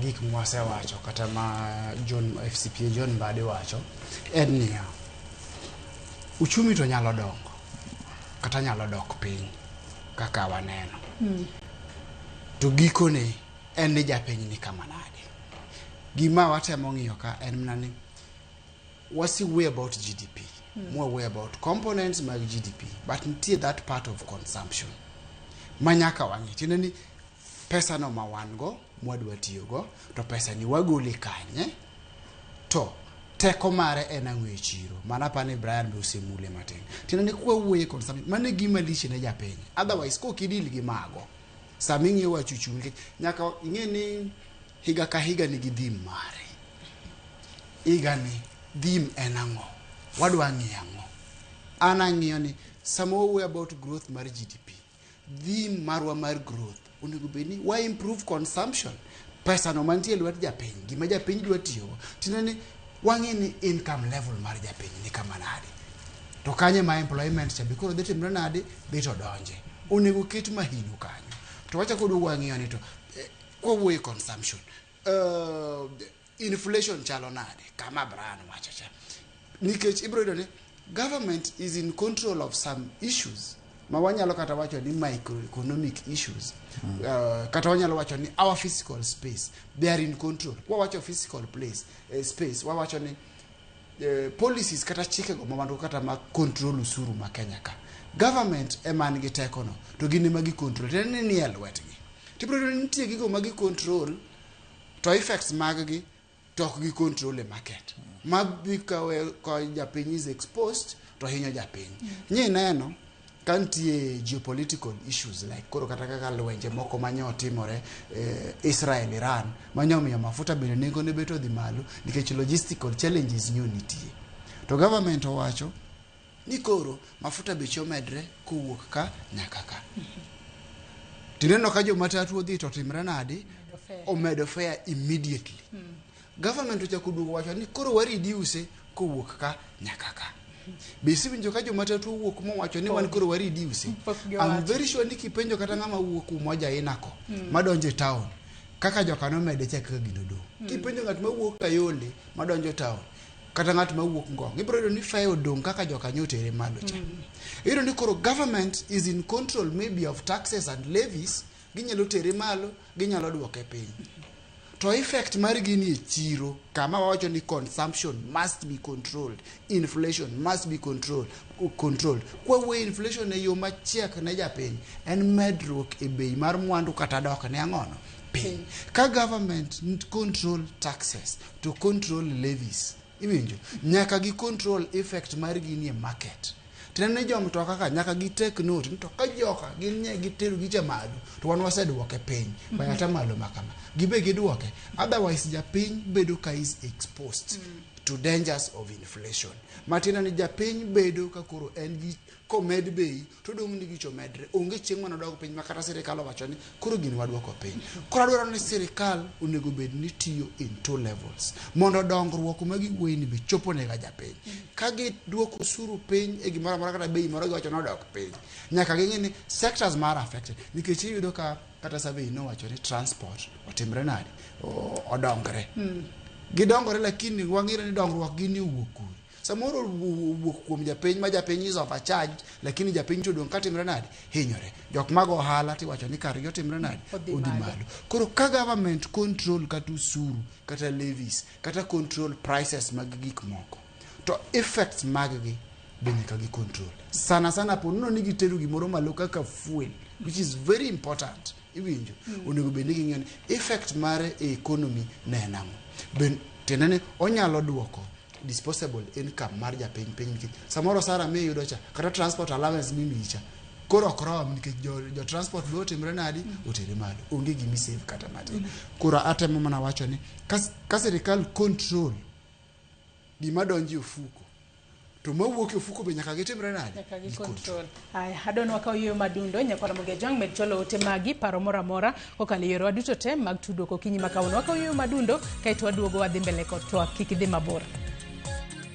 gik mwasewacho kata ma John FCPA John Mbadi wacho en niya, uchumi to nyalo dongo kata nyalo dok piny kaka waneno. To gikone en ni japiny ni kama nade. Gima watemo ng'iyo ka en mana ni wasewuoyo about GDP, mwawuoyo about components mag GDP, but nitie that part of consumption ma nyaka wang'i. Tiende ni pesa no ma wan go mwadwa tiyogo to pesa ni wagole kanye to teko mare en ang'o e chiro mana apani Brian be osemule matin tiende ni kwawuoyo e consumption mano e gima lich ne japiny otherwise kok idil gi mago sama ing'iyo wach uchumi nikech nyaka ing'e ni higa ka higa nigi theme mare higa ni theme en ang'o wadwa ng'iyo ang'o an ang'iyo ni sama wawuoyo about growth mar GDP theme marwa mar growth onego bed ni wa improve consumption pesa no mantie e lwet japiny gima japiny dwa tiyogo tiende ni wang'e ni income level mar japiny ni kama nade to kanye ma employment cha be koro dhi timre nade dhi to donje onego ket mahino kanyo to wachako duogo wang'iyo ni to kwawuoyo e consumption inflation chalo nade kama Brian wacho cha nikech ibiro yudo ni government is in control of some issues ma wanyalo kata wacho ni microeconomic issues kata wanyalo wacho ni our physical space they are in control kwa wacho physical place space wawacho ni policies kata chikego ma wan go kata ma control usuru ma Kenya ka government ema nigi teko no to gin ema gi control tiende ni nie lwetgi tibiro yudo ni nitie gigo ma gi control to effects mag gi to ok gi control e market ma bi kawe ka japiny is exposed to hinyo japiny nyi neno ka nitie geopolitical issues like koro kata kaka lwenje moko manye otimore Israel Iran manye omiyo mafuta bende nengone bet odhi malo nikech logistical challenges nyo nitie to government owacho ni koro mafuta beche omedre kowuok ka nyaka ka tineno ka jomatatu odhi to timre nade omedo fare immediately government ochako duogo wacho ni koro wa reduce kowuok ka nyaka ka be isewinjo ka jomatatu owuok mowacho ni wan koro wa reduce Pok I'm giwacho. very sure ni kipenjo kata ng'ama wuok Umoja Inako madonjo e town kaka joka nomede cha kaka gino dong' kipenjo ng'at mawuok Kayole madonjo e town kata ng'at mawuok Ngong ibiro yudo ni fare odong' kaka joka nyotere malo cha iyudo ni koro government is in control maybe of taxes and levies ginyalo tere malo ginyalo duoke piny to effect mar gini e chiro kama wawacho ni consumption must be controlled inflation must be controlled kwawuoyo inflation e yo machiek ne japiny en medruok e bei mar mwandu kata dok ne ang'ono piny ka government control taxes to control levies iwinjo nyaka gi control effect mar gini e market tineno ni jomtoka ka nyaka gi take note ni to ka joka gin nye gitero gicha malo to wan waseduoke piny by atamalo makama gibe giduoke otherwise japiny bedo ka is exposed to dangers of inflation matiende ni japiny bedo ka koro en gi komed bei to dong' ni gicho medre onge chieng' manodog piny ma kata sirikal owacho ni koro gini waduoko piny koro adwaro ni sirikal onego bed ni tiyo in two levels mondo dongruok ma giwuoye ni be chopo nega japiny ka giduoko osuru piny e gimoro amora kata bei moro giwacho ni odok piny nyaka ging'e ni sectors mar affected nikech iyudo ka kata survey nowacho ni transport otimre nade odongre gidongore lakini wang'ere ni dongruok gini owuok kure samoro owuok kuom japiny ma japiny is overcharged lakini japiny to odong' katimre nade hinyore jok mago ohala tiwacho ni kargi otimre nade Odhi odhi malo. malo koro ka government control kata usuru kata levies kata control prices mag gik moko to effects mag gi be nyaka gi control sana sana po nono ni gitero gimoro malo kaka fuel which is very important iwinjo onego bed ni ging'iyo ni effect mare e economy ne en ang'o ben tiende ni onyalo duoko disposable income mar japiny piny nikech samoro sara miyudo cha kata transport allowance mimiyi cha koro ok rom nikech jo transport be otimre nadi otere malo onge gimi save kata matin koro atemo mana wacho ni ka sirikal control gima donjo e ofuko to mawuok e ofuko be nyaka gitimre nade Nyaka gi Gi control. Aya, adon wakaw yueyo madundo nyakwara Mogejwang' med chwalo ote magi paro moro amora kokalo e yorewa duto te mag tudruok okinyi ma kawuono. Wakaw yueyo madundo kaeto waduogo wadhi mbele kod twak kik idhi mabor.